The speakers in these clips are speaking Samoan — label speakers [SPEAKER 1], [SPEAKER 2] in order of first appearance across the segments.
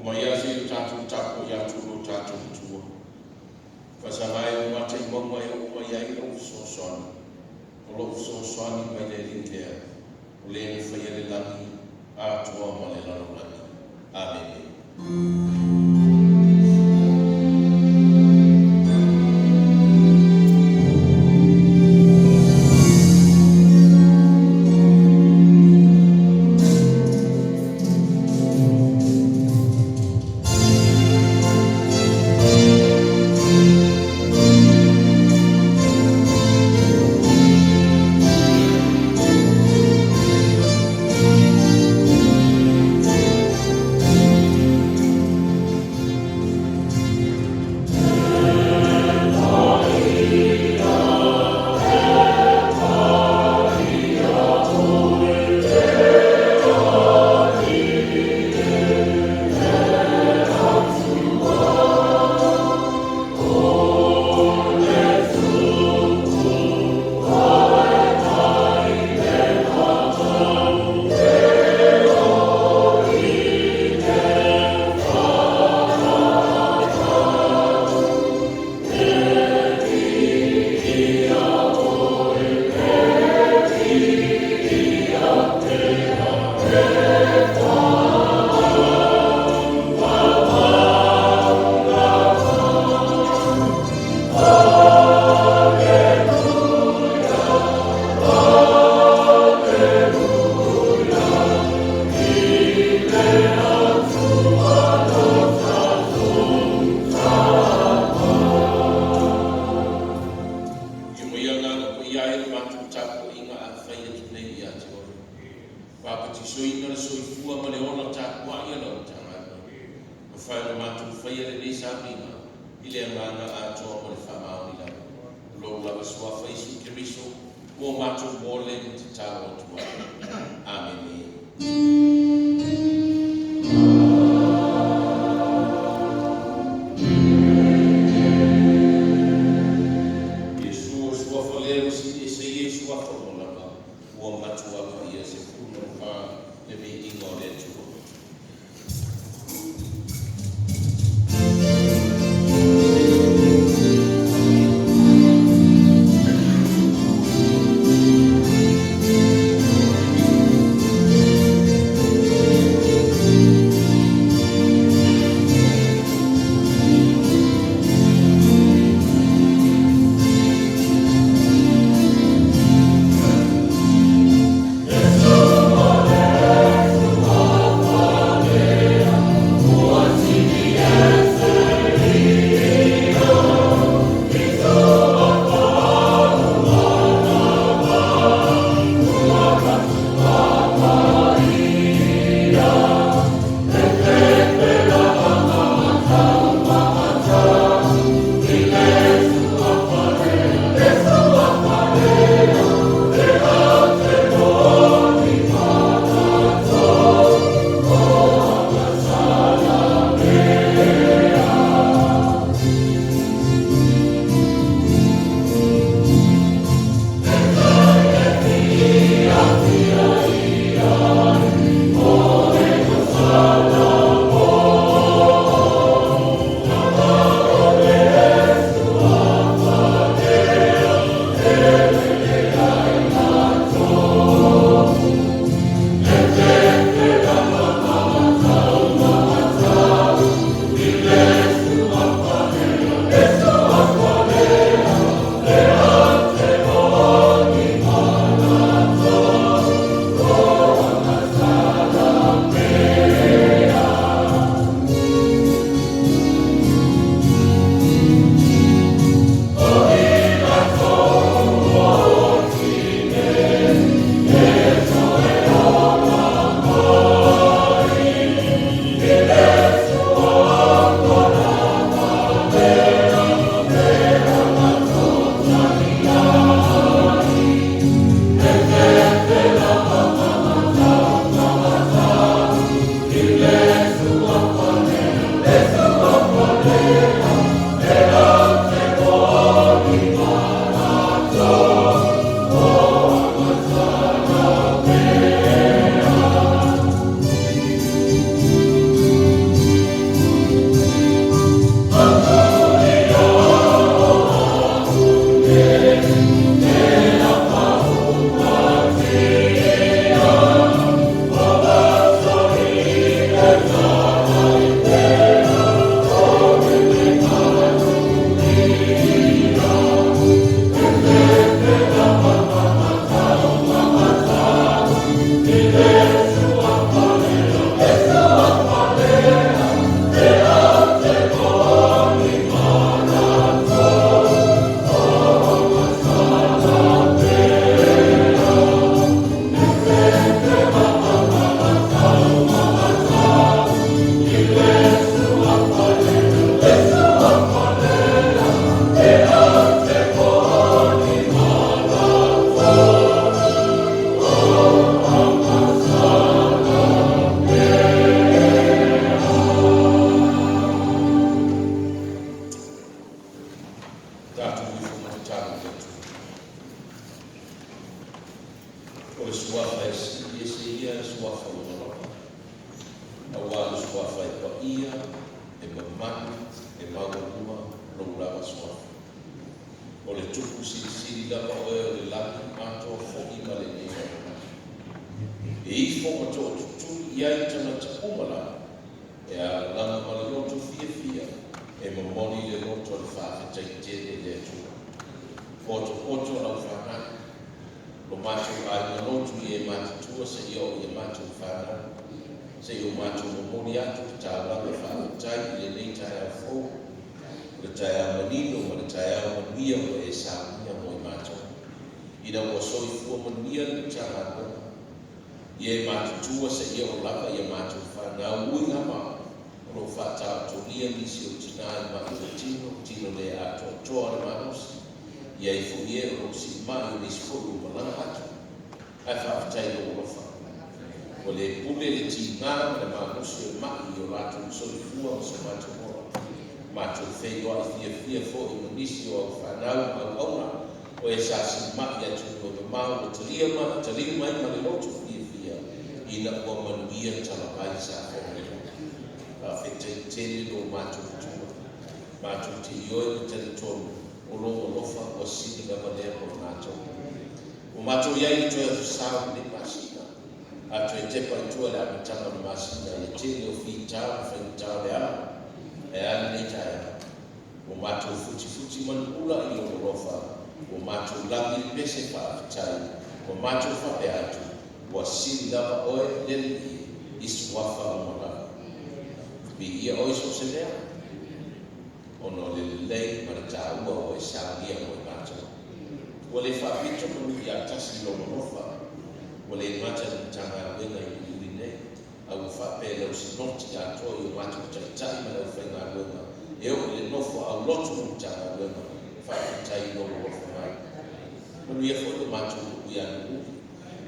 [SPEAKER 1] Oo mai lava seia tatou tapuai atu i lo tatou Atua. Faasaga e, ou mata i mauga e oo mai ai lou fesoasoani. O lou fesoasoani mai le Alii lea, o le na faia le lagi atoa ma le lalolagi. Amene. Ia mai agaga paia e le matou tapuaiga a fai atu nei ia te oe. Papatisoina le soifua ma le ola tapuai a lau Matagaluega. Mafai ona matou faia lenei sauniga i le agaga atoa ma le faamaoni lava. O lou lava suafa Iesu Keriso ua matou momoli ma tatalo atu ai. Amene. Iesu o le suafa lea ua siieseia i suafa uma lava, ua matua paia 14 le viiga o le Atua. Suafa e paia, e mamalu, e maualuga lou lava Suafa. O le Tupu Silisili lava oe o le lagi atoa foi ma lenei lalolagi. E ifo ma tootutuli i ai tagata uma lava, e alalaga ma le loto fiafia, e momoli le loto o le faafetai tele i le Atua. Potopoto lau fanau, lo matou aiga lotu i e matutua seia oo i a matou fanau, seia o matou momoli atu le taulaga faafetai i lenei taeao fou, o le taeao manino ma le taeao manuia ua e saunia mo i matou, ina ua soifua manuia le Matagaluega i e matutua seia oo lava i a matou fanau, ui lava o lo o faataotolia nisi o tina i ma'i o le tino, tino le atoatoa le malosi, i ai foi e o lo o siimai, o nisi foi ua malaga atu, ae faafetai i lou alofa. Ua le pule le tiga ma le malosi o le ma'i i o latou soifua ma so matou ola. Matou feiloai fiafia foi ma nisi o au fanau ma auauna o e sa siimai i atunuu e mamao ua talia ma taliu mai ma le loto fiafia ina ua manuia talavai sa feagai. Faafetai tele lo matou Atua. Matou te ioe ma talitonu o lou alofa ua sili lava lea mo i matou. Ua matou i ai i le toe aso Sa o lenei masina, a toe tepa i tua i le amataga o le masina i le tele o fita ma faigata o le ala. Ae a lenei taeao? Ua matou futifuti manuula i lou alofa, ua matou lagi le pese faafetai, ua matou faapea atu, Ua sili lava oe le Alii i suafa uma lava. Viia oe so o se mea, ona o le lelei ma le taua ua e saunia mo i matou. Ua le faapito manu ia tasi i lou alofa, ua le gata i le Matagaluega i Mulimuli nei, a ua faapea i lau sinoti atoa i o matou taitai ma le aufaigaluega e oo i le nofo aulotu o le Matagaluega. Faafetai i lou alofa mai. Manuia foi lo matou nuu ia Nuuuli,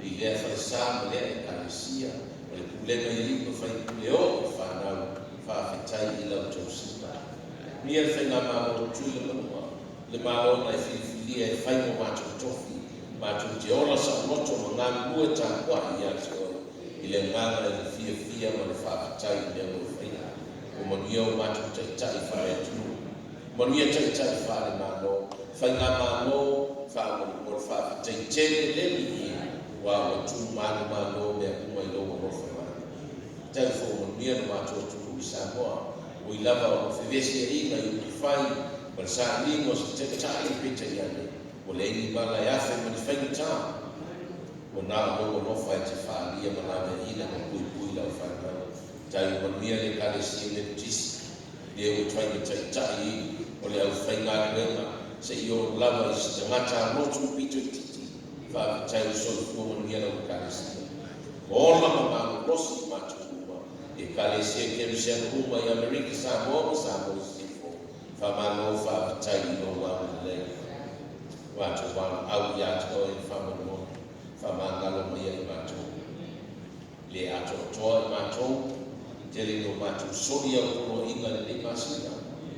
[SPEAKER 1] i lea falesa ma lea Ekalesia, ma le pulega i alii ma faipule e oo i fanau. Faafetai i lau tausiga. Manuia le Faigamalo o Tutuila Manua, le Malo na e filifilia e fai mo matou tofi, matou te ola saoloto ma galulue tapuai ia te oe i le agaga i le fiafia ma le faafetai i mea ua e faia. Ua manuia o matou taitai faale-atunuu, manuia taitai faale-Malo, Faigamalo faamolemole. Faafetai tele le Alii aua ua tu manumalo mea uma i lou alofa mai. Tau foi manuia lo matou atunuu i Samoa, ui lava o lo o fevesiaiga i upufai ma le sailiga o se taitai, peitai ane ua leai ni mala e afe ma ni faigata. Ua na o lou alofa e te faaalia ma laveaiina ma puipui lau fanau. Tai ua manuia le Ekalesia Metotisi, le ua tuai taitai o le aufaigaluega seia oo lava i se tagata alotu pito itiiti. Faafetai ua soifua manuia lau Ekalesia. Ua ola ma malolosi i matou uma, Ekalesia Kerisiano uma i Amerika, Samoa ma Samoa i Sisifo. Faamalo faafetai i lou agalelei. Matou valaau ia te oe faamolemole, faamagalo mai ai matou. Le atoatoa i matou, tele ina o matou soli au poloaiga lenei masina,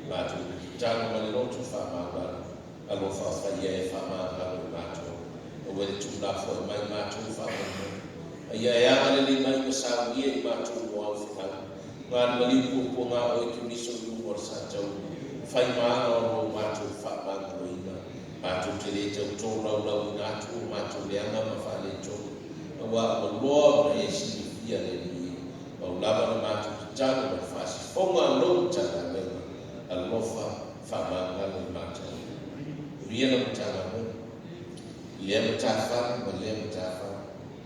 [SPEAKER 1] matou te tatalo ma le loto faamaualo, alofa faia e faamagalo i matou. Aua le tuulafoai mai matou faamolemole. A ia e agalelei mai ma saunia i matou mo au feau. Galu maliu puapuaga oe Keriso i luga o le sataua, fai ma ala o lo matou faamagaloina. Matou te le tau tolaulauina atu o matou leaga ma faaletonu, aua ua loa ona e silafia le Alii e. Pau lava le matou tatalo ma le faasifoga a lou Matagaluega, alofa faamagalo i matou. Manuia lau Matagaluega i lea matafale ma lea matafale.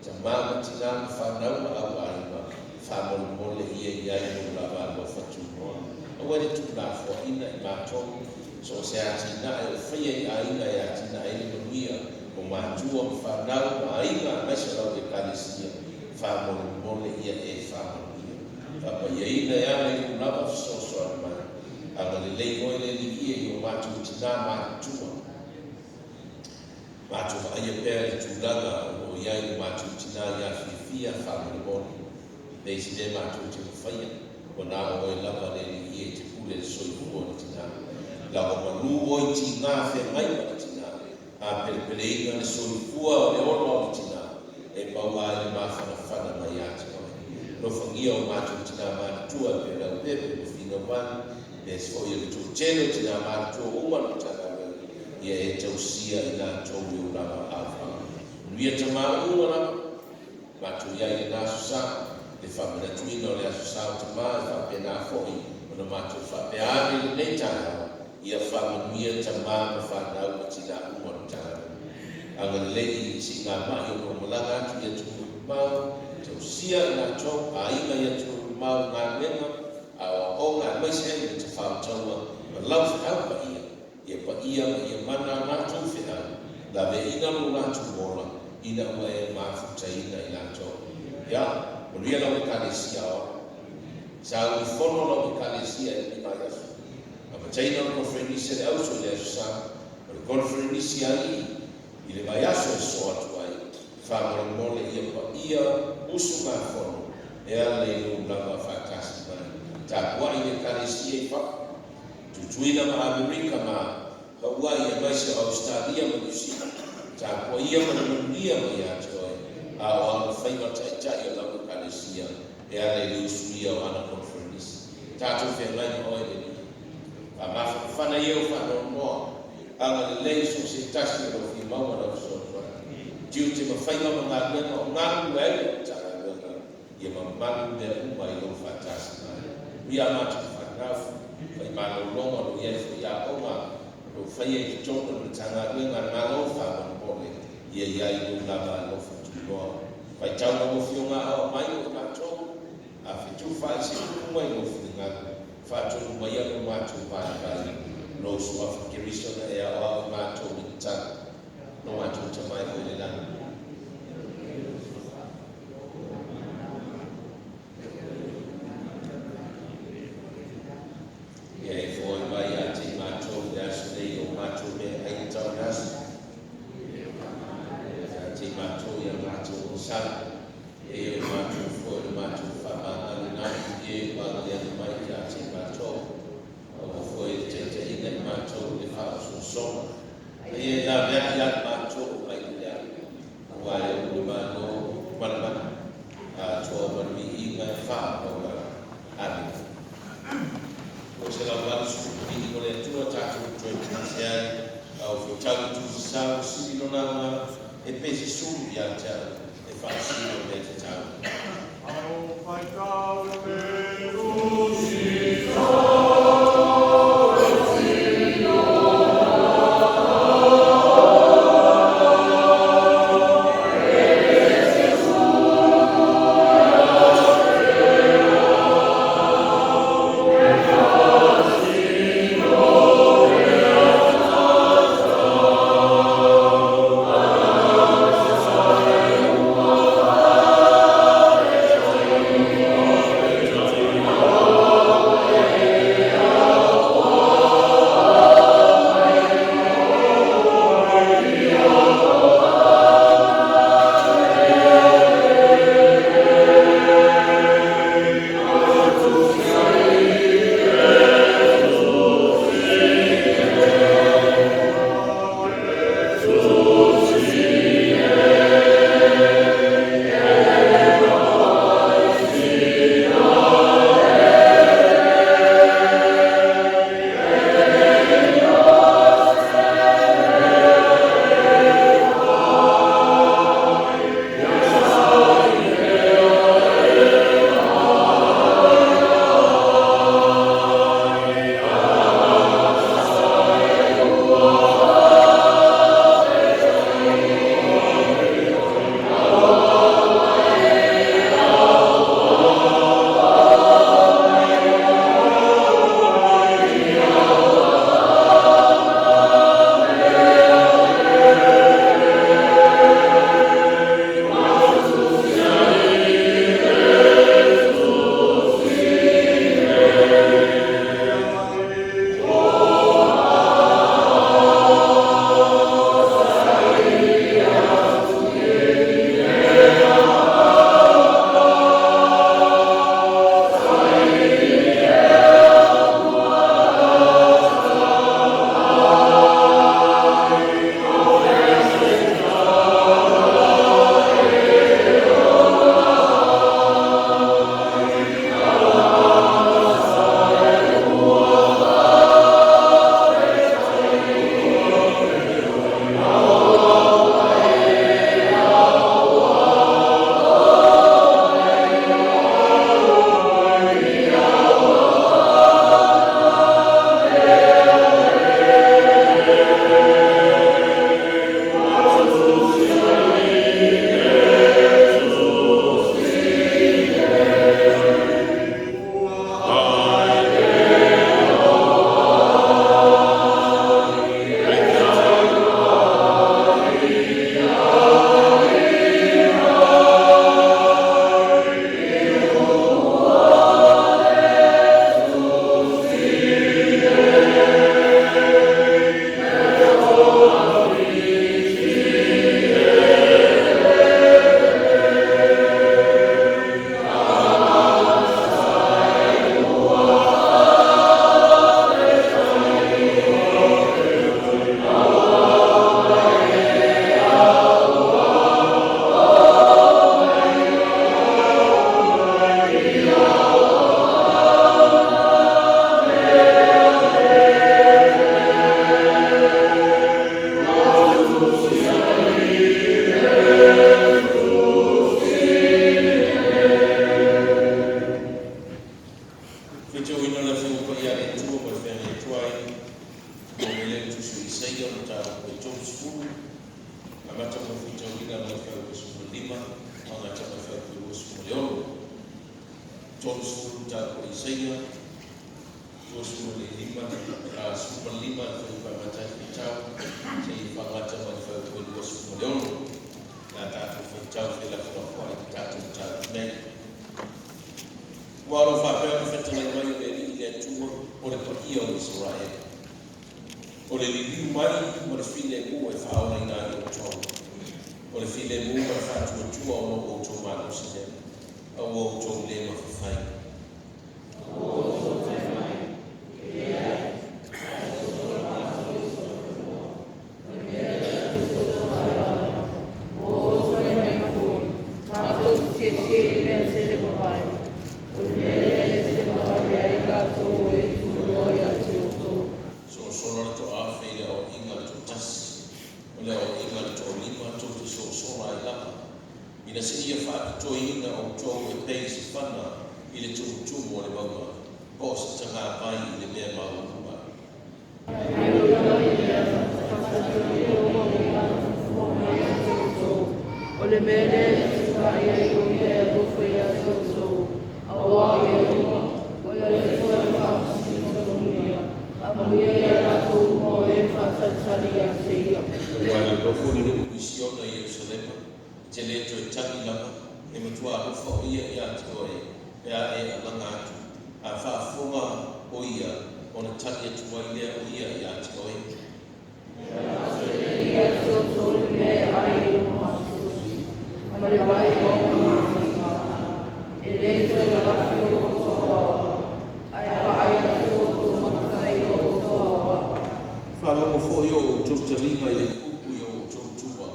[SPEAKER 1] Tama ma tina ma fanau ma au aiga, faamolemole ia i ai lou lava alofa tunoa. Aua le tuulafoaiina i matou, so o se atinae o faia i aiga e atinae ai le manuia o matua ma fanau ma aiga aemaise lau Ekalesia, faamolemole ia e faamanuia. Faapaiaina e ala i lou lava fesoasoani mai. Agalelei oe le Alii e i o matou tina matutua. Matou vaaia pea le tulaga o lo o i ai lo matou tina ia Fiafia faamolemole. Leai se mea matou te mafaia, ua na o oe lava le Alii e te pule le soifua o le tina. La ua malu oe i tiga feagai ma le tina, a pelepeleina le soifua o le ola o le tina, e maua ai le mafanafana mai ia te oe. Alofagia o matou tina matutua e pei o Leaupepe ma Finouvale, aemaise foi o le toatele o tina matutua uma o le Matagaluega, ia e tausia i latou i ou lava aoaoga. Manuia tama uma lava, matou i ai i lena Aso Sa, le faamanatuina o le Aso Sa o tama e faapena foi ona matou faapea ane i lenei taeao, ia faamanuia tama ma fanau ma tina uma o le Matagaluega. Agalelei i siigamai o lo o malaga atu i atunuu mamao, tausia i latou, aiga i atunuu mamao i galuega, aoaoga aemaise ai le tafao taua ma lau feau paia, ia paia ma ia mana a latou feau, laveaiina lo latou ola ina ua e mafutaina i latou. Ia, manuia lau Ekalesia ola. Sa ulifono lau Ekalesia i lenei vaiaso. Amataina o le Koneferenisi a le Auso i le Aso Sa, o le Koneferenisi a Alii i le vaiaso e sosoo atu ai, faamolemole ia paia usugafono e ala i lou lava faatasi mai. Tapuai le Ekalesia i fafo, Tutuila ma Amerika ma Hauai aemaise o Ausetalia ma Niu Sila, tapuaia ma le manuia mai ia te oe, a o alofaiva taitai o lau Ekalesia e ala i le usuia o ana koneferenisi. Tatou feagai ma oe le Alii. Faamafanafana ia o faanoanoa, agalelei so o se tasi o lau fia maua lau fesoasoani. Tiute ma faiva ma galuega o galulue ai lau Matagaluega, ia mamalu mea uma i lou faatasi mai. Ui a matou fanau, fai malologa o lo o i ai foi aoga o lo o faia i totonu o le Matagaluega a le Malo, faamolemole ia i ai lou lava alofa tunoa. Faitau lau Afioga aoao mai mo i matou, a fetufaai se upu mai lou finagalo, faatonu maia lo matou vaivai, lou Suafa Keriso na e aoao i matou i le tatalo, lo matou Tama e oi le lagi. Ia e foai mai ia te i matou i le aso nei o matou mea ai tatau i le aso. Ia te i matou ia matou agasala, e ia o matou foi o le matou faamagaloina atu i e ua agaleaga mai ia te i matou. Aua foi e te taitaiina i matou i le faaososoga, a ia e laveai ia i matou mai le leaga, aua e ou le Malo ma le mana, atoa ma le viiga e faamaualalo. Amene. 280 viiga o le Atua tatou toe tuuse ai, a o feitau i tusi sa ua sili lona aoga, e pe se sulu ia te au e faasino mea tatau.
[SPEAKER 2] Ao faitau le tusi.
[SPEAKER 1] Faitauina le Afioga Paia a le Atua ma le feagai atu ai, mo le Tusi o Isaia, o le mataupu e 30, amata mai faitauina mai le fuaiupu 15, agata mai le fuaiupu 26. 30 mataupu o Isaia, 25, 15 le fuaiupu e amata ai faitau, seia faagata mai le fuaiupu 26. Le a tatou faitau felafolafoai i le tatou mataupu nei. Ua o lo o faapea ona fetalai mai o le Alii le Atua o le paia o Isaraele. O le liliu mai ma le filemu e faaolaina ai outou. O le filemu ma le faatuatua o lo outou malosi lea, a ua outou le mafafai. Sosola le toafe i le aoaiga a le toatasi, o le aoaiga a le toalima tou te sosola ai lava, ina seia faapitoiina outou e pei se fana i le tumutumu o le mauga, po o se tagavai i le mea maualuga.
[SPEAKER 3] O le mea lea e fesutai ai o ia e alofa ia te outou, aua o Iehofa, o le Atua e faamasinoina, amuia ia latou uma o e faatalitali ia te ia.
[SPEAKER 1] Ua nonofo le nuu i Siona i Ierusalema, e te le toe tagi lava, e matua alofa o ia ia te oe, pe a e alaga atu, a faafofoga o ia, ona tali atu ai lea o ia ia te oe.
[SPEAKER 3] Ia te outou le mea e ai e lona masosi, ma le vai o ona mafaufauga. E le toe lalafi o outou aoao, ae vaai atu outou maka i o outou aoao.
[SPEAKER 1] Faalogo foi o outou taliga i le upu i o outou tua,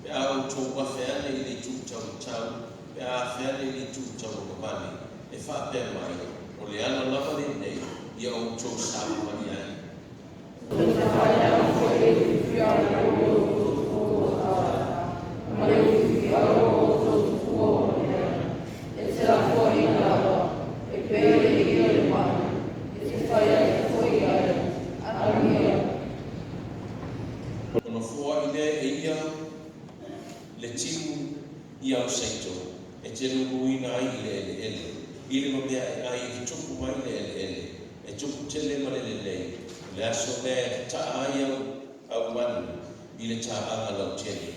[SPEAKER 1] pe a outou afe ane i le itu taumatau, pe a afe ane i le itu tauagavale, e faapea mai, o le ala lava lenei ia outou savavali ai.
[SPEAKER 3] Ma le ufiufiau o outou tupua ua mea, e telafoaiina lava, e pei o le ie o le mai, e te fai atu foi i ai, amuia.
[SPEAKER 1] Ona foai lea e ia le timu i au saito, e te luluina ai i le eleele, i le mamea e ai e tupu mai le eleele, e tupu tele ma le lelei, o le aso lea e tataa ai au manu i le taaga lautele.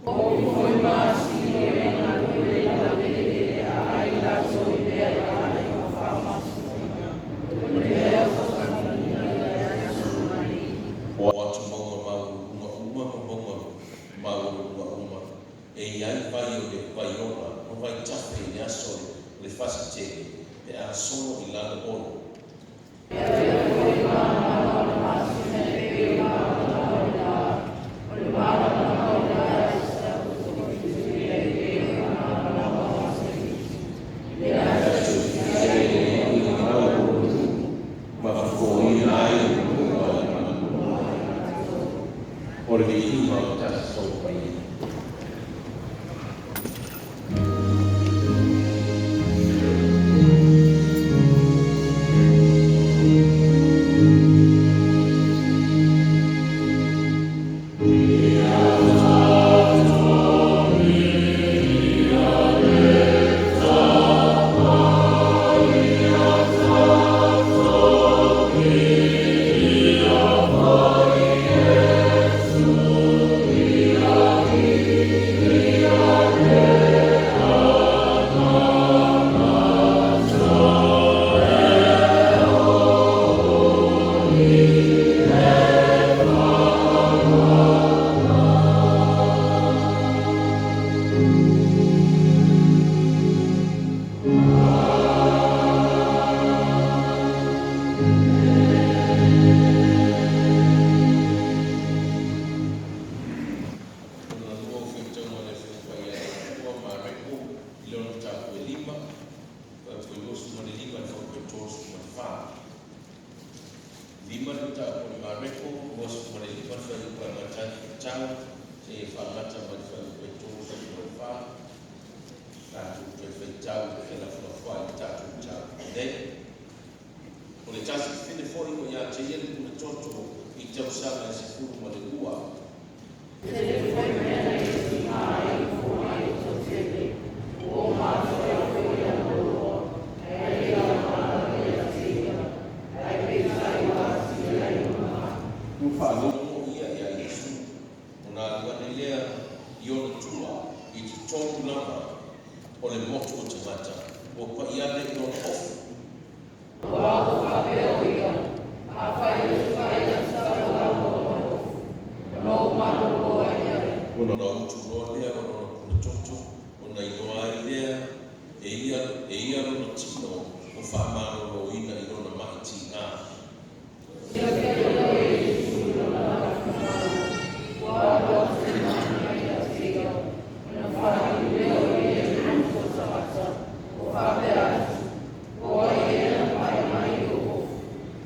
[SPEAKER 3] O foi masino e galue i laueleele a ai latou i mea e ai ma faamasinoina. O le mea o ia e aso mai.
[SPEAKER 1] O atu mauga maualuluga uma ma mauga maualuluga uma, e i ai vai o le vaiola ma vaitafe i le aso o le fasi tele, pe a solo i lalo olo. Ma fofoina ai le manu'a o le manu. O le viiga o le Tatatau Paia. Lona lua o faitauga a le Afioga Paia a le Atua Mareko i lona mataupu e 5, fuaiupu e 25 i le fuaiupu e 34. 5 le mataupu o le Mareko, 25 le fuaiupu e amata ai le faitau, seia faagata mai le fuaiupu e 34. Tatou toe faitau felafolafoai i le tatou mataupu nei. te ia le puletoto i tausaga e 12. Ua faalogo ia ia Iesu, ona alu ane lea i ona tua i totonu lava o le motu o tagata, ua pai ane i lona ofu. Ona utu loa lea o lona puletoto, ona iloa ai lea e ia lona tino ua faamaloloina i lona ma'i tigā.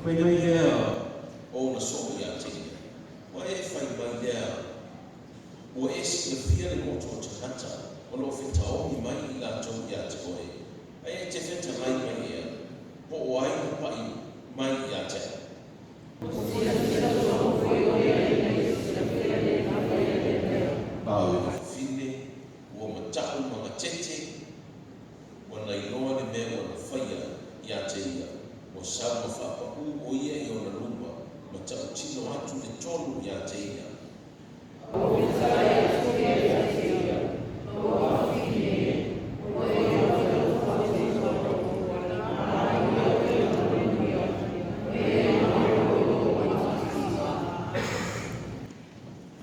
[SPEAKER 1] Fai mai lea o ona soo ia te ia, Ua e fai mai lea, ua e silafia le motu o tagata o lo o fetaogi mai i latou ia te oe, ae e te fetalai mai ea, po o ai na pa'i mai ia te au? A o le fafine ua mata'u ma gatete, ua na iloa le mea ua na faia ia te ia, ua sau ma faapa'ū o ia i ona luma, ma ta'utino atu le tonu ia te ia.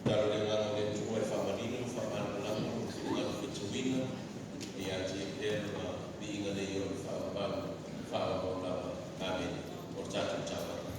[SPEAKER 1] Tatalo le Agaga o le Atua e faamanino ma faamalamalama lona finagalo fetuina ia te ia pea lona viiga nei o le faaauau faaauau lava. Amene. O le tatou tauvaga.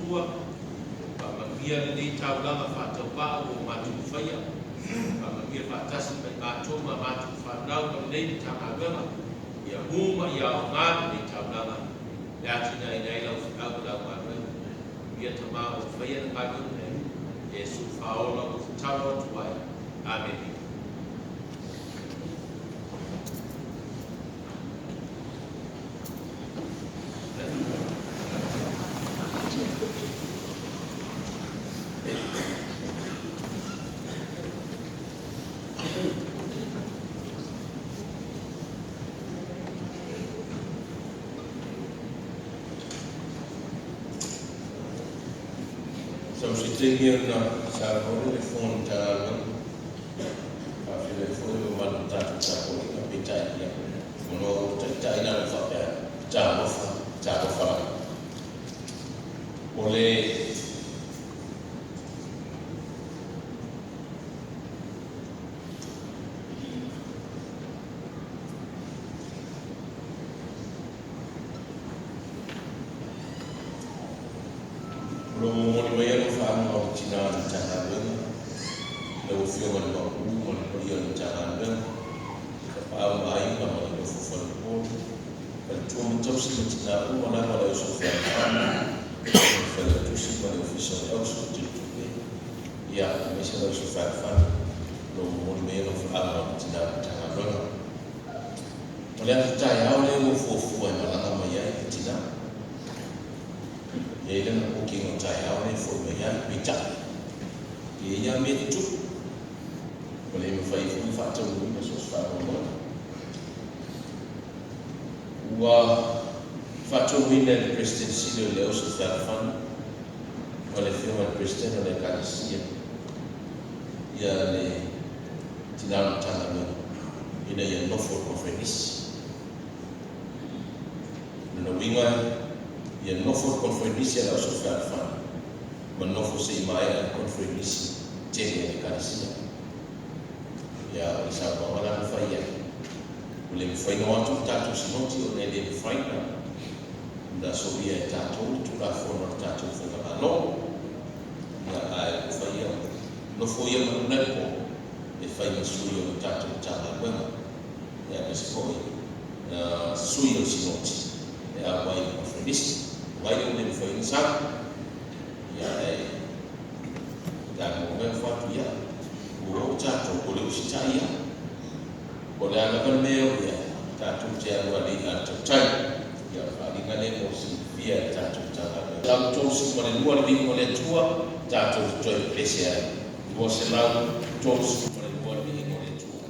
[SPEAKER 1] Atua, faamanuia lenei taulaga faatauvaa ua matou faia, faamanuia faatasi ma i matou ma matou fanau ma lenei Matagaluega, ia mu ma ia aoga lenei taulaga e atinaeina ai lau feau ma lau galuega. Ia Tama ua faia le galuega nei, Iesu Faaola ua tatalo atu ai. Amene. Sau se taimi ona saunoa lea i le Fofoga o le Matagaluega, faafeiloai foi le mamalu o le tatou tapuaiga, peitai ia, ona o ou taitai na ona ou faapea atu, talofa, talofa lava. O le O lo o momoli mai alofaaga o le tina o le Matagaluega, lau Afioga i le Maopu ma le paia o le Matagaluega, Tapaau ma Aiga ma le nofo faleupolu, faletua ma tausi ma tina uma lava le auso fealofani, le Failautusi ma le Ofisa o le Auso Tilitupe, ia, aemaise le auso fealofani, o lo o momoli mai alofaaga o le tina o le Matagaluega. O le aso taeao lea ua fuafua e malaga mai ai le tina. E i ai lana booking o taeao lea e foi mai ai, peitai, e i ai lava mea tutupu, ua le mafai ai foi ona faataunuuina so o se faamoemoe. Ua faatonuina e le Peresetene Sili o le Auso Fealofani ma le Afioga i le Peresetene o le Ekalesia ia le tina o le Matagaluega ina ia nofo i le conference. O lona uiga, ia nofo i le conference a le Auso Fealofani ma nofo se i maea le conference tele a le Ekalesia. Ia, o le saunoaga la na fai ai, ua le mafai ona o atu le tatou sinoti ona e le mafai ona solia e tatou le Tulafono a le tatou Faigamalo. Ia, ae ua fai ia, nofo ia ma Tuilaepa e fai ma sui o le tatou Matagaluega, ia aemaise foi sui o le sinoti e auai i le conference. O ai lea ua le mafai ona sau? Ia, ae tatou mea fatu ia, ua o tatou, o le usitai ia. O le a lava le mea o i ai, tatou te alu alii a le tautai. Ia, o le faaaliga lea mo le silafia e le tatou Matagaluega. 132 le viiga o le Atua, tatou te toe pepese ai. 232 le viiga o le Atua.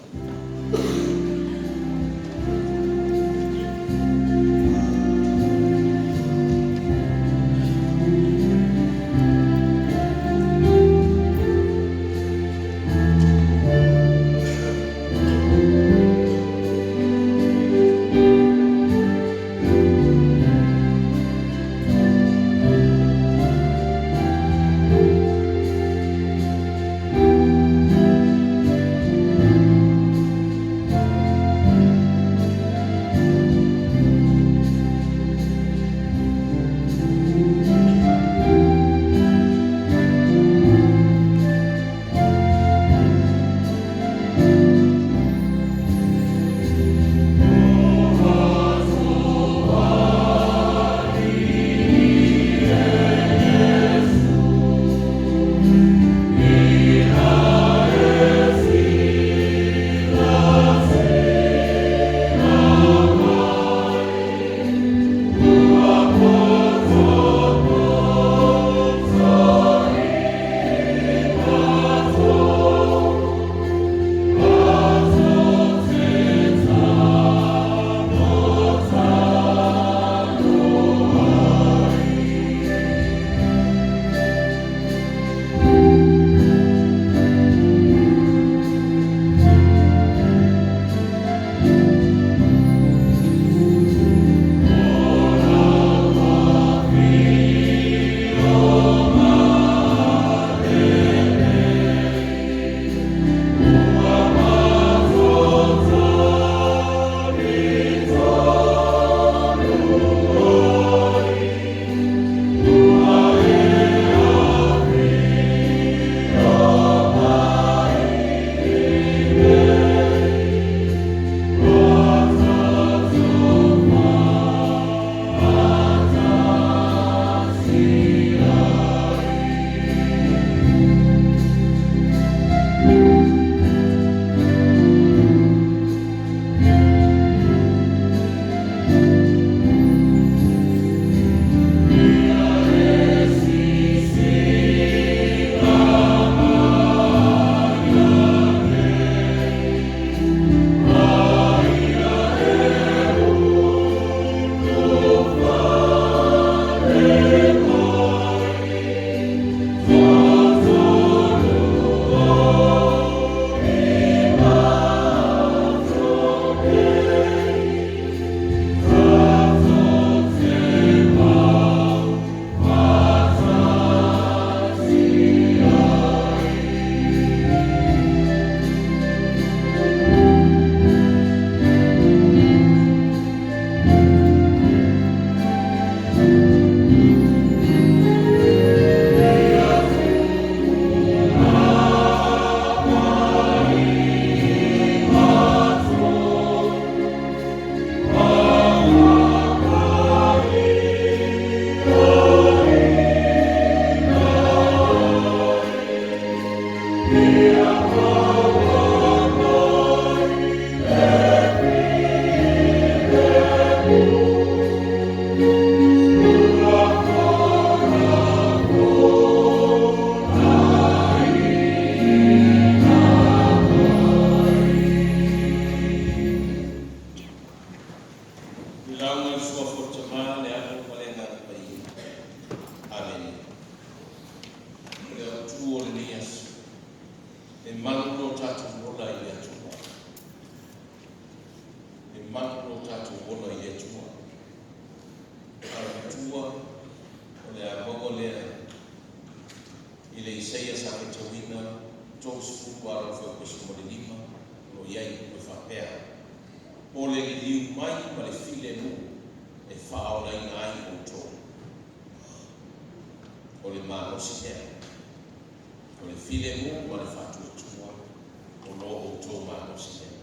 [SPEAKER 1] Atua o le a maua lea i le Isaia sa faitauina 30 a lona fuaiupu 15, o lo o i ai upu e faapea, O le liliu mai ma le filemu e faaolaina ai outou. O le malosi lea. O le filemu ma le faatuatua o lo outou malosi lea.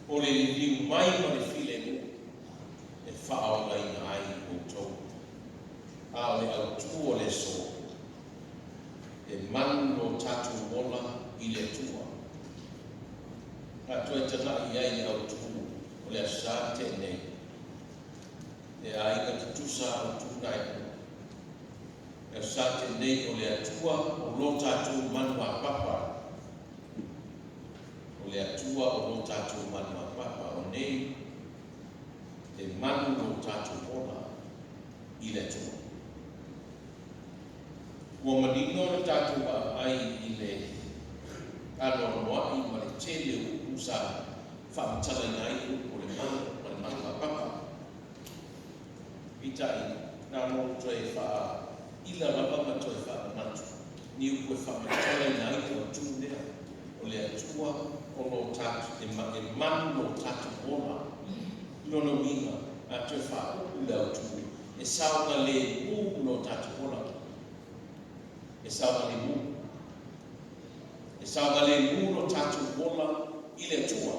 [SPEAKER 1] O le liliu mai ma le filemu e faaolaina ai outou. A o le autu o le aso, e manu lo tatou ola i le Atua. A toe tagai i ai i le autu o le Aso Sa na tea nei, e aiga tutusa autu na e lua. Le Aso Sa na tea nei, o le Atua o lo tatou manuapapa. O le Atua o lo tatou manuapapa. O nei, e manu lo tatou ola i le Atua. Ua manino le tatou vaavaai i le anoanoai ma le tele o upu sa faamatalaina ai le upu o le manu ma le manuapapa. Peitai, na ona ou toe faaila lava ma toe faamanatu ni upu e faamatalaina ai le autu lea, o le Atua o lo tatou, e manu lo tatou ola. I lona uiga, a toe faaupu le autu, e saogalemu lo tatou ola. E saogalemu. E saogalemu lo tatou ola i le Atua.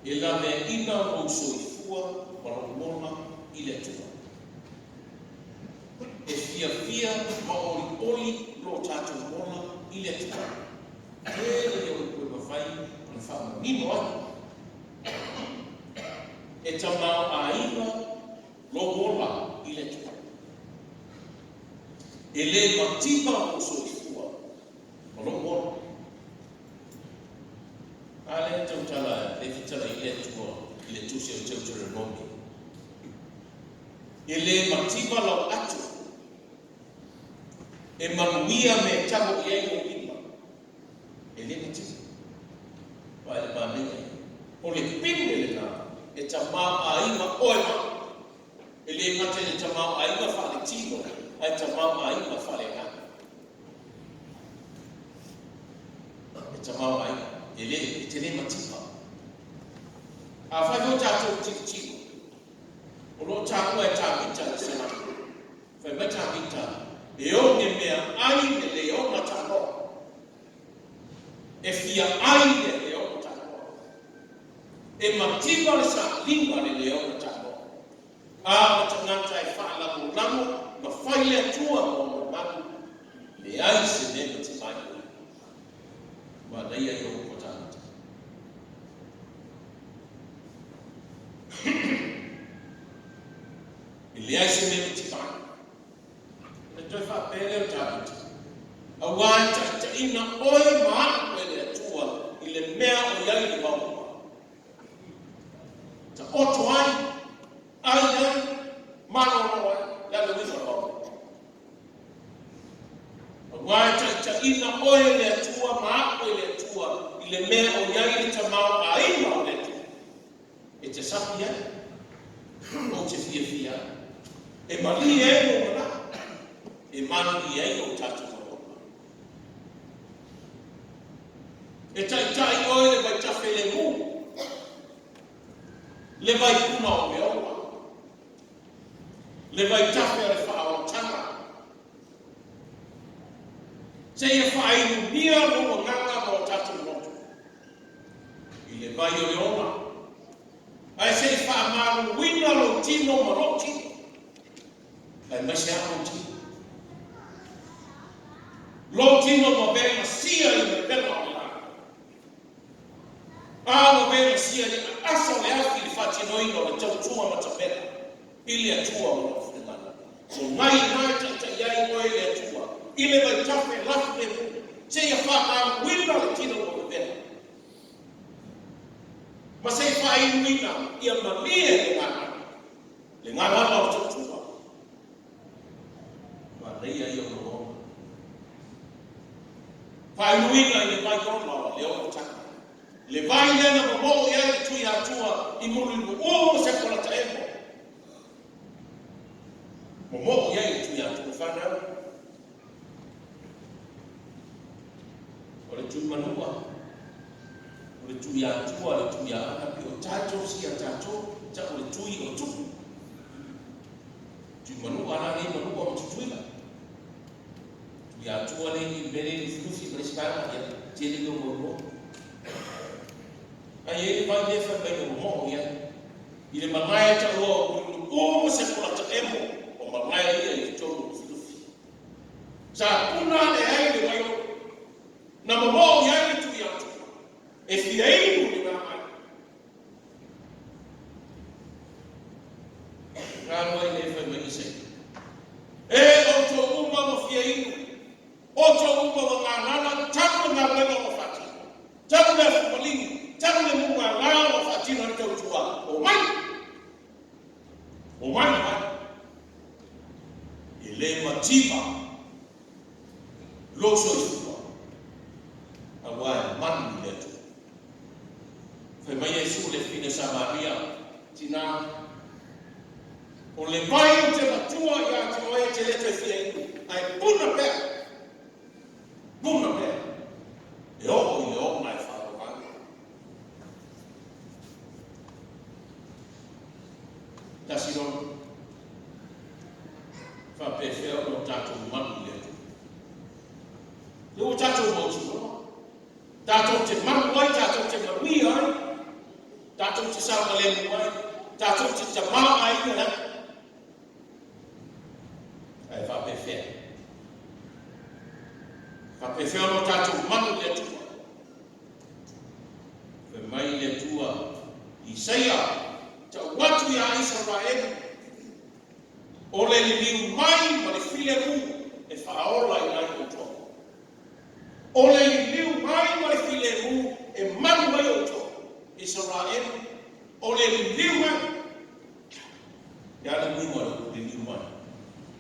[SPEAKER 1] E laveaina lou soifua ma lou ola i le Atua. E fiafia ma olioli lo tatou ola i le Atua. Tele ia upu e mafai ona faamanino ai. E tamaoaiga lou ola i le Atua. E le mativa lou soifua ma lou ola. A lea e tautala, lea e fetala i le Atua i le Tusi o Teuteronomi. E le mativa lau ato. E manuia mea e tago i ai lou lima. E le mativa. Vaai le manaia ia. O le pine lena e tamaoaiga oe ma au. E le gata i le tamaoaiga faaletino, ae tamaoaiga faaleagaga. E tamaoaiga, e le, e te le mativa. Afai foi tatou tilotilo, o lo o taua e Tavita i le Salamo. Fai mai Tavita, e oge mea ai le leona tanoa. E fia ai le leona tanoa. E mativa le sailiga le leona tanoa. A o tagata e faalagolago ma fai le Atua ma ona manu, leai se mea mativa ai oe. Manaia ia o upu a Tavita. E leai se mea mativa ai. Ona toe faapea lea o Tavita, Auā e taitaiina oe ma a'u e le Atua i le mea o i ai le vaomatua. Taoto ai, ai ai, malolo ai, le a le uiga o le vaomatua? Auā e taitaiina oe e le Atua ma a'u e le Atua i le mea o i ai le tamaoaiga o le Atua. E te sapi ai, ou te fiafia ai. E malie ai lou manao, e manuia ai o tatou lagona. E taitai oe i le vaitafe lemu, le vaipuna o le ola, le vaitafe o le faaolataga, seia faainumia lou agaga ma o tatou loto. I le vai o le ola, ae se i faamaluina lou tino ma lou tino, aemaise lava lou tino. Lou tino ua velasia i vevela o le lagi, a ua velasia i le aasa o le afi i le faatinoina o le tautua matavela i le Atua ma Lona finagalo. O nai ina e taitai ai oe e le Atua i le vaitafe lafu lemu, seia faamaluina le tino ua vevela, ma se i faainuina ia malie le gagana, le gagana o le tautua. Manaia ia o lagona. Faainuina i le vai ola o le olataga. Le vai lea na momoo i ai le Tuiatua i Mulimu'u ma Sekolata emo. Momoo i ai le Tuiatua fanau. O le Tuimanua, o le Tuiatua, le Tuiaana, pe o titles ia a tatou, ta'u o le Tui o Tupu. Tuimanua la nei Manua ma Tutuila. Tuiatua le i mele Lufilufi ma le isi vaega, ia, tele ia o mau igoa. Ae i ai le vai lea fai mai na momoo i ai. I le malae e taua o Mulimuli'u ma Sekolata emo, o malae ia i totonu o Lufilufi. Sa puna ae ai le vai olo. Na momoo i ai le Tuiatua e fia inu le vaai. Galo ai le fai mai Isaia. E outou uma ua fia inu, outou uma ua galala, talu le galuega ua faatino, talu le afu maligi, talu le mugala ua faatino ai le tautua, omai, omai mai. E le mativa lou soifua, aua e manu i le Atua. Fai mai Iesu i le fafine Samaria, Tina, o le vai ou te matua ia te oe e te le toe fia inu, ae puna pea, puna pea, e oo i le ola e faaola ai. Tasi lona, faapefea ona o tatou manu i le Atua. Lea ua tatou mautinoa, tatou te manu ai, tatou te manuia ai, tatou te saogalemu ai, tatou te tamaoaiga ai. Ae faapefea? Faapefea ona o tatou manu i le Atua? Fai mai le Atua i Isaia, Ta'u atu iā Isaraelu, o le liliu mai ma le filemu e faaola ina ai outou. O le liliu mai ma le filemu e malu ai outou, Isaraelu, o le liliu mai. Ia le uiga o le upu liliu mai?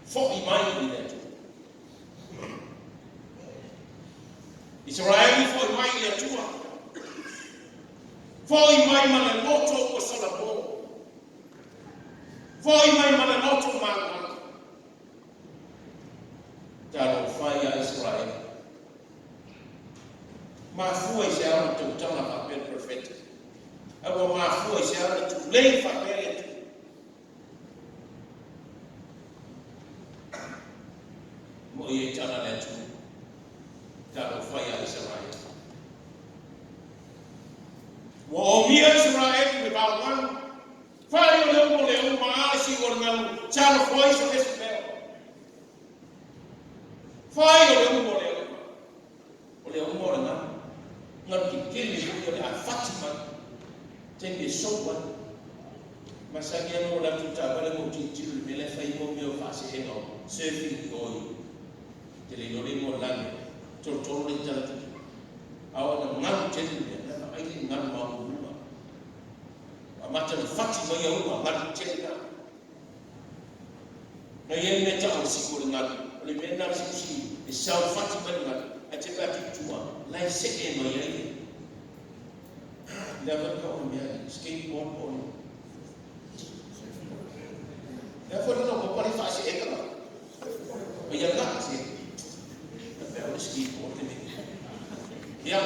[SPEAKER 1] Fo'i mai i le Atua. Isaraelu fo'i mai i le Atua. Fo'i mai ma le loto ua salamo. Fo'i mai ma le loto malumalu. Talofa ia Isaraelu. Mafua i se ao na tautala faapea le perofeta. Ae ua mafua i se ao na tulei faapea le Atua. Mo'i ai tala le Atua. Talofa ia Isaraelu. Ua omia Isaraelu le vaogalu. Fai o le umu o le uma a le siu o le galu. Talofa ai se vesi mea. Fai o le umu o le uma. O le uma o le galu. Galu tetele foi o le a fati mai. Taimi e sou ai. Masani lava ona ou alu atu i le taavale ma ou tilotilo i le mea la e fai ai mea o faaseega o surfing i o i te le iloa le igoa o le la mea. Tolotolo le tala tupe. A oo ina galu tele le mea, na vaai le galu maualuluga. Amata ona fati mai au ma galu tele na. Na i ai le mea ta'u o le si'u o le galu, o le mea lena o le si'u si'u, e sau fati mai le galu, ae te vaai atu i tua, la e se'e mai ai le le a foi le tau o le mea, skateboard po o le le a foi le laupapa le faase'ega la. O ia la se, faapea o le skateboard le mea. Ia.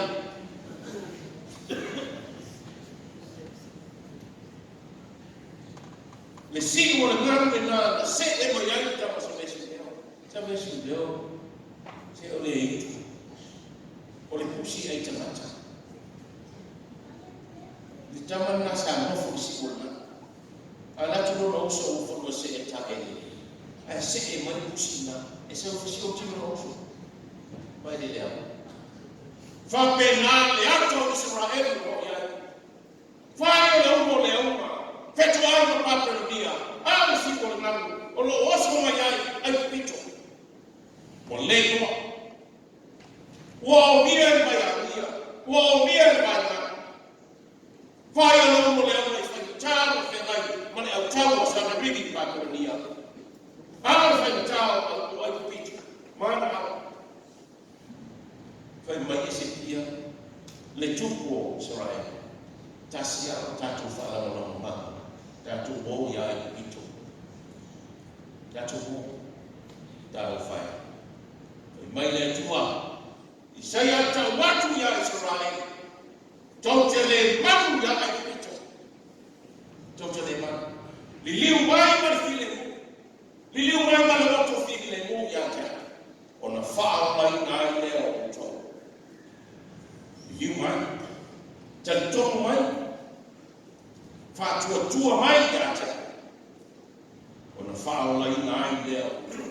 [SPEAKER 1] Le si'u o le galu lena na se'e mai ai le tama Samesi leo. Samesi leo, se o le itu. O le pusi ai tagata. Le tama lena sa nofo i si'u o le galu. A alu atu lona uso ua fanua se'e taele. Ae se'e mai le pusi lena, e sau e fasioti lona uso. Mai le leaga. Faapena le ata o Isaraelu o lo o i ai. Fai o le umu o le auma, fetoai ma Papelonia, a o le si'u o le galu o lo o oso mai ai Aikupito. Ua le iloa. Ua omia i le vaiagia, ua omia i le vaigalu. Fai o le umu o le auma i faigata ona feagai ma le autau o Sanarigi i Papelonia, a o le faigata o Aikupito ma ana ao. Fai mai Esekia. Le tupu o Isaraele, tasi lava lo tatou faalagolagomaga, tatou o iā Aikupito. Tatou o, talofa e. Fai mai le Atua, Isaia tau atu iā Isaraele, tou te le manu iā Aikupito. Tou te le manu. Liliu mai ma le filemu. Liliu mai ma le loto filemu ia te au, ona faaolaina ai lea o outou. Liliu mai, talitonu mai, faatuatua mai ia te au, ona faaolaina ai lea o outou.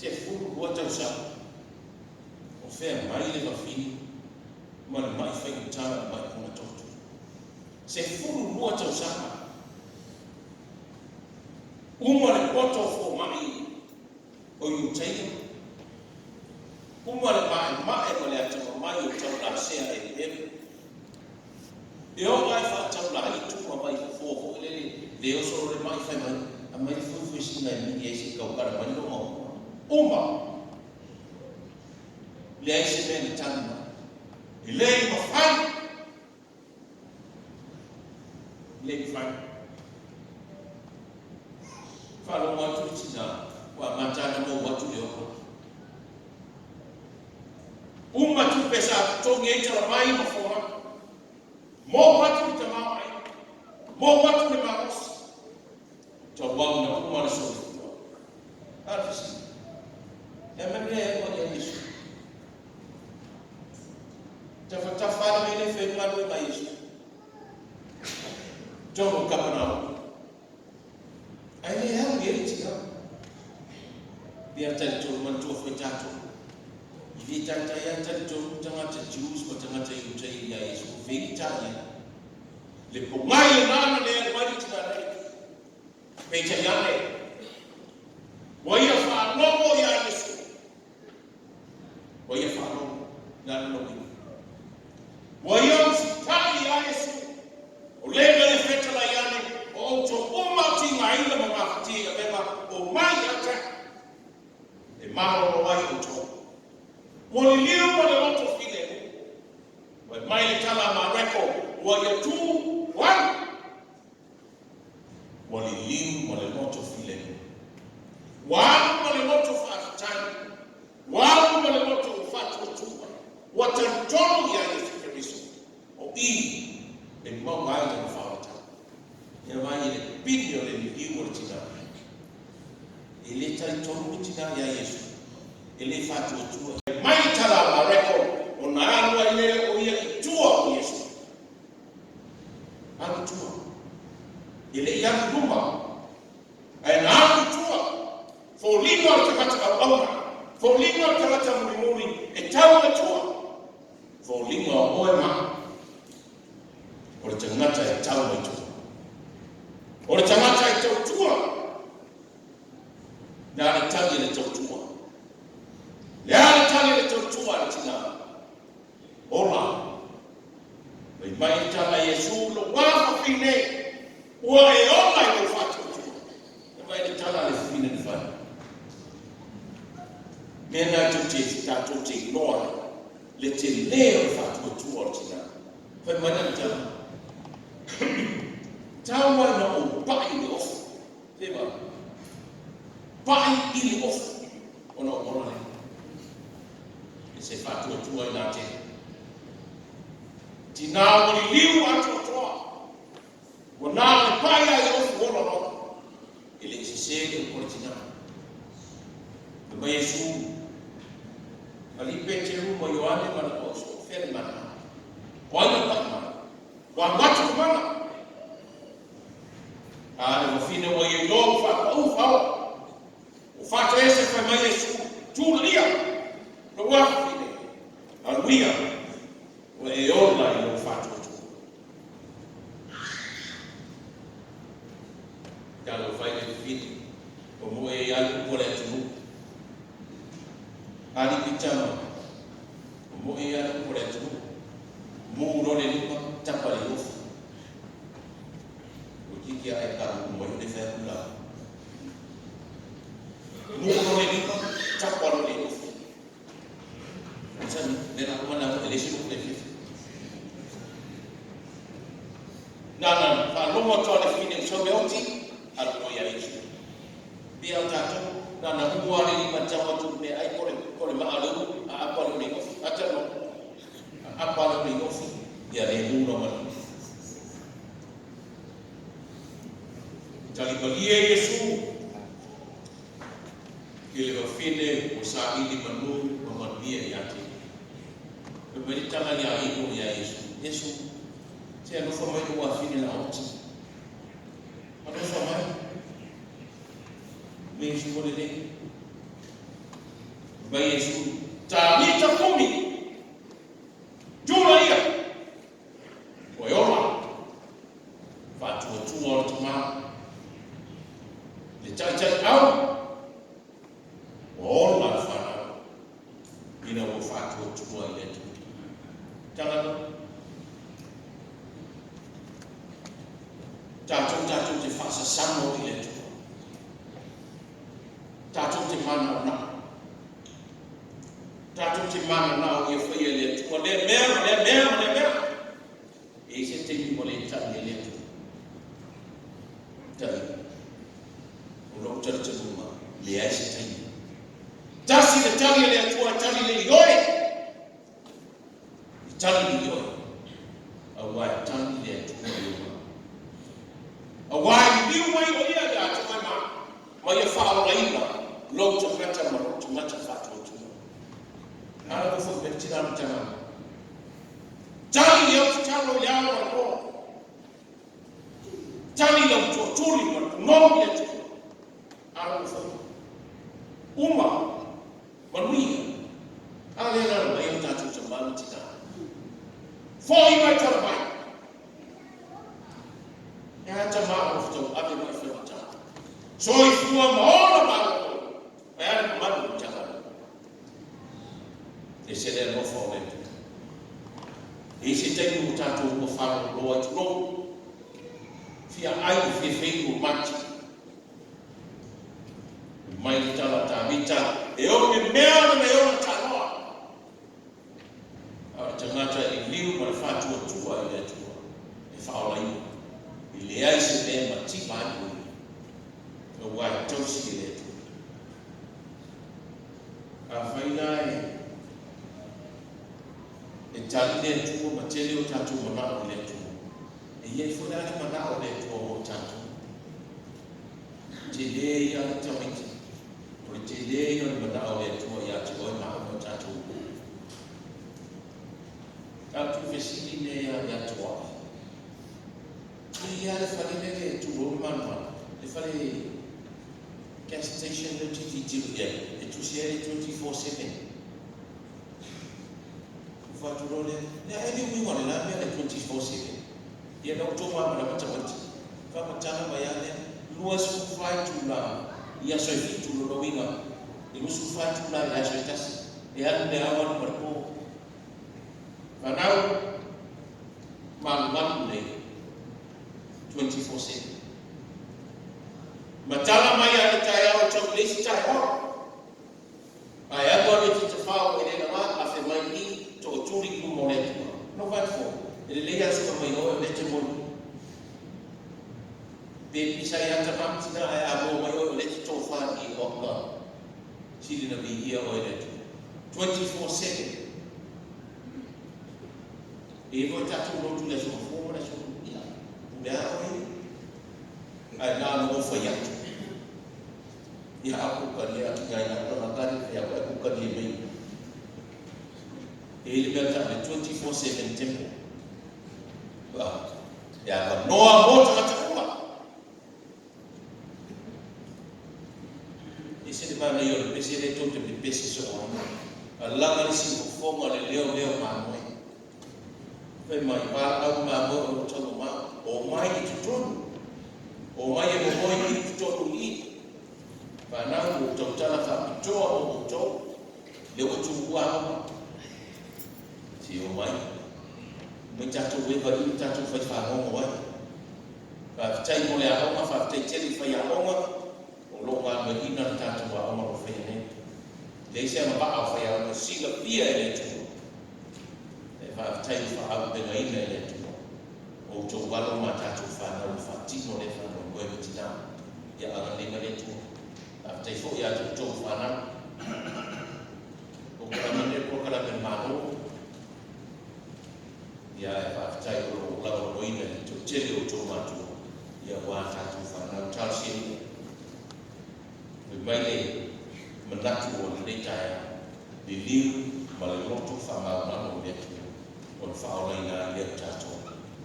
[SPEAKER 1] 12 tausaga o fea mai le vafine ma le mai faigata o le mai pugatoto. 12 tausaga. Uma le poto o fomai o Iutaia, uma le maemae ma le atamamai o taulasea eleele. E oo lava i faataulaitu ma mai fofoa foi lele, le oso loa le mai fai mai, aumai le fuefuesina e mili ai se i taukala mai lou maua. Uma! Leai se mea na tali mai. E le i mafai! Le mafai. Faalogo atu le tina ua amata ona mou atu le ola. Uma tupe sa totogi ai talamai ma fomai. Mou atu le tamaoaiga. Mou atu le malosi. Tauau na uma le soifua. A le fesili. E a mea e alu ai ia Iesu? Tafatafa lava le mea lea e faigaluega ma Iesu. Tonu o Kapenaume. Ae le alu i ai le tina. Pea talitonu manatua foi tatou. I le taitai lava talitonu tagata Jews ma tagata Iutai ia Iesu. Fei ta ia. Le pogai lena na le alu ai le tina nei. Peitai ane, ua ia faalogo ia Iesu. Ua ia faalogo, le a lona uiga? Ua ia usitai iā Iesu, o le na ia fetalai ane, o outou uma o tigaina ma mafatia i avega, omai ia te au, e malolo ai outou. Ua liliu ma le loto filemu. Fai mai le tala a Mareko, ua ia tu ai. Ua liliu ma le loto filemu. Ua alu ma le loto faafetai. Ua alu ma le loto ua faatuatua. Ua talitonu iā Iesu Keriso, o i e maua ai lona faaolatau. Ia vaai i le pili o le liliu o le tinā. E le talitonu le tinā iā Iesu. E le faatuatua. Mai le tala a Mareko, ona alu ai lea o ia i tua o Iesu. Alu i tua. E le i alu i luma, ae na alu i tua. Foliga o le tagata auauna, foliga o le tagata mulimuli e tau i le tua. Foliga o oe ma au, o le tagata e tau mai tua. O le tagata e tautua, le a le tali a le tautua? Le a le tali a le tautua a le tina? Ola! Fai mai le tala a Iesu, Lou afafine, ua e ola i lou faatuatua. Fai mai le tala a le fafine na fai. Mea na tou te, tatou te iloa ai le tele o le faatuatua o le tina. Fai mai lana tala, Tau ai na ou pai i le ofu. Fai mai, Pai i le ofu ona ou ola lea. E se faatuatua i nā tele. Tinā ua liliu atoatoa, ua nā le pai a i ofu ola loa. E le i sesē le upu a le tinā. Fai mai Iesu, Alii Peteru ma Ioane ma le uso, o fea le mana? O ai na pai mai? Ua alu atu le mana. A le wafine ua ia iloa ua faapau faoa. Ua faatoese fai mai Iesu, Tulaia, lou afafine, aluia, ua e ola i lou faatuatua. Talofa i le fafine, ua moe ai lava le upu a le atunuu. Alii Pitama, ua moe ai lava le upu a le atunuu. Mu loa le lima, tapa le ofu. Ua itiiti ae kaluku mai o le fai atu la. Mu loa le lima, tapa loa le ofu. Masani. faalogo atu lava le fine ua sau le oti, alu loa ia Iesu. Pei o tatou, na ona ua lava le lima e tau atu i le meaai po o le maa o le ulu, aapa lea o le inofi. A talanoa, aapa lea o le inofi, ia le mu lava le. Tali malie Iesu i le vafine ua saili manu ma manuia ia te ia. Fai mai le tala ia Iho ia Iesu, Iesu, se alofa mai lou afine la oti. Alofa mai. Mai Iesu ua lelei. Mai Iesu, Talita kumi! Tula ia! Ua e ola! Faatuatua o le tama. Le taitaiau ua ola le fanau ina ua faatuatua i le Atua. Tala loa. Tatou tatou te faasasano i le Atua. Tatou te manaonao. Tatou te mananao ia faia e le Atua lea mea ma lea mea ma lea mea. E i ai se taimi ua le tali ai le Atua. Tali. O lou talitonuga, leai se taimi. Tasi le tali a le Atua e tali le ioe. E tali le ioe. Aua e tali le Atua i ou manaoga. Aua e liliu mai o Ia ia te oe ma ma ia faaolaina lou tagata ma lou tagata faatuatua. A na foi mea tina ma tama. Tali le au tatalo i le ao ma le po. Tali lau toatuli ma le punou i le Atua. A na foi. Uma manuia. A lea la mai o tatou tama ma tina. Foi mai tala mai. E a tama o tau ave mai whaimata. Soifua ma ola malolo. Ae a le mamalu o Matagaluega. E ese le alofa o le Atua. E i ai se taimi ua tatou ua faaloloa ai tulou. Fia ai, fia fei ua mati. Mai le tala a Tavita, e o le mea ona e ona taloa. A o le tagata e liliu ma le faatuatua i le Atua e faaolaina, e leai se mea e mativa ai o ia, aua e tausi e le Atua. Afai la e e tali le Atua ma tele o tatou manao i le Atua, e i ai foi la le manao o le Atua mo tatou. Tele ia le tamaiti. O le tele ia o le manao o le Atua ia te oe ma au ma tatou uma. Tatou fesili nei ia ia Toa. E ia le fale lele e tulou le malumalu, le fale gas station lea ou te tilotilo i ai, e tusi ai le 24/7. Ou fai atu loa lea, le a ea le uiga o le la mea le 24/7? Ia na outou malamalama tamaiti. Faamatala mai a lea, 24 itula i aso e fitu, lona uiga, e 24 itula i le aso e tasi, e alu le ao alu ma le po. Fanau, malumalu nei, 24/7. Matala mai a le taeao e tau i le isi taeao. Ae alu alu e te tafao e le laga afe mai i tootuli i luma o le Atua. No vat for? E lelei lava suka mai oe o lea e te moe. Pe pisa ia tama ma tina ae a moe mai oe o lea e te tofa i o ka sili na viia oe e le Atua. 24/7. E i ai foi tatou lotu i le aso mafua ma le aso ia, pule a oe. Ae na ona ou fai atu. Ia a ku kari a ki ngai na tanga kari ia ko ku kari e mei. E i le mea ta le 24/7 temple. Ba, ia ka noa mo tagata uma. E se le manaia o le pese le tou te pepese soo ai. A laga le siufofoga le leo leo mamoe. Fai mai, valaau mamoe o lo tau mamao. O mai i totonu. O mai e momoe i totonu i i. Fanau ua ou tautala faapitoa mo outou, lea ua tuua aoga. Se i omai, omai tatou e valiu ma tatou fai fagogo ai. Faafetai mo le aoga, faafetai tele i faiaoga o lo o galueaiina le tatou aoga o lo o faia nei. Leai se agavaa o faiaoga e silafia e le Atua. E faafetai i le faaaupegaina e le Atua. O outou alo ma a tatou fanau e faatino lea faamoemoe ma tina. Ia agalelei mai le Atua. Faafetai foi ia te outou fanau. Polokalame lenei o le polokalame a le Malo. Ia ae faafetai o lo o lagolagoina e le toatele o outou matua ia aua a tatou fanau. Talosia ia. Fai mai le manatu o lenei taeao, liliu ma le loto faamalamalama o le Atua ona faaolaina ai lea o tatou,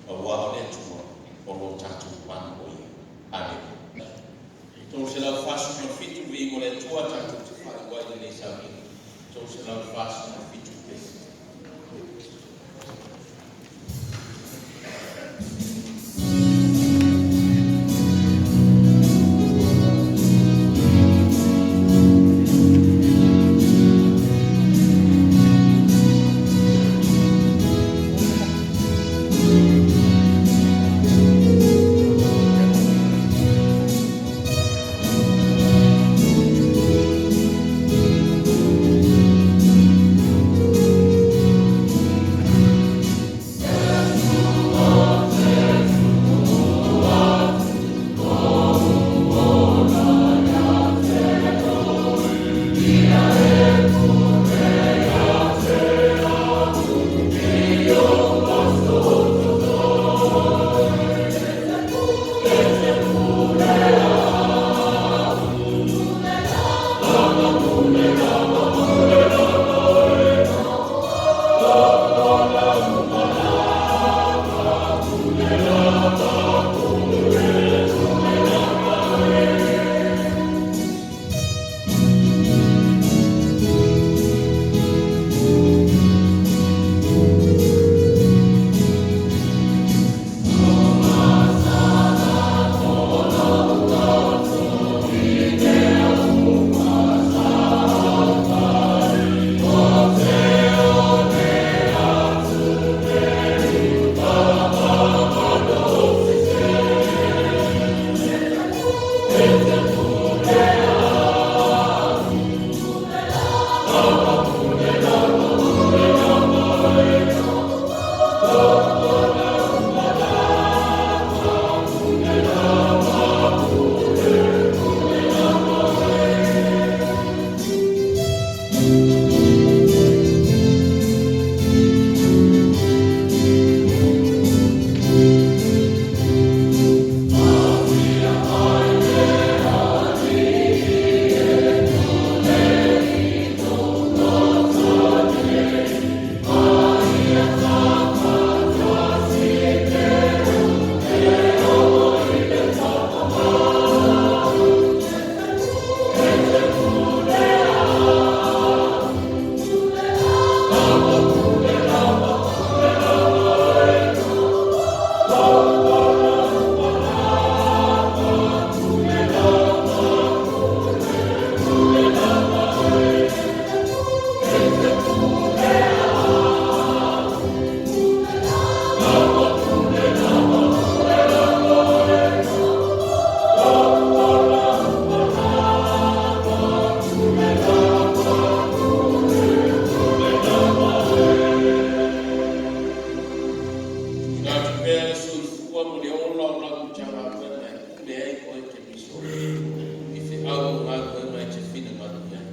[SPEAKER 1] aua o le Atua o lo tatou pamu o Ia. Amene. 347 le viiga o le Atua tatou te faaiu ai lenei sauniga. 347 pese. Tuuina atu pea le soifua ma le ola o lau Matagaluega e pule ai oe Keriso i feau o galuega e te finagalo i ai.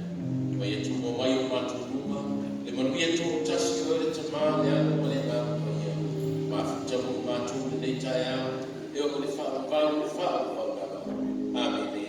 [SPEAKER 1] Ma ia tumau mai o matou luma le manuia toatasi o oe le Tama, le Alo ma le Agaga Paia, mafuta mo i matou i lenei taeao e oo i le faavavau o le faavavau lava. Amene.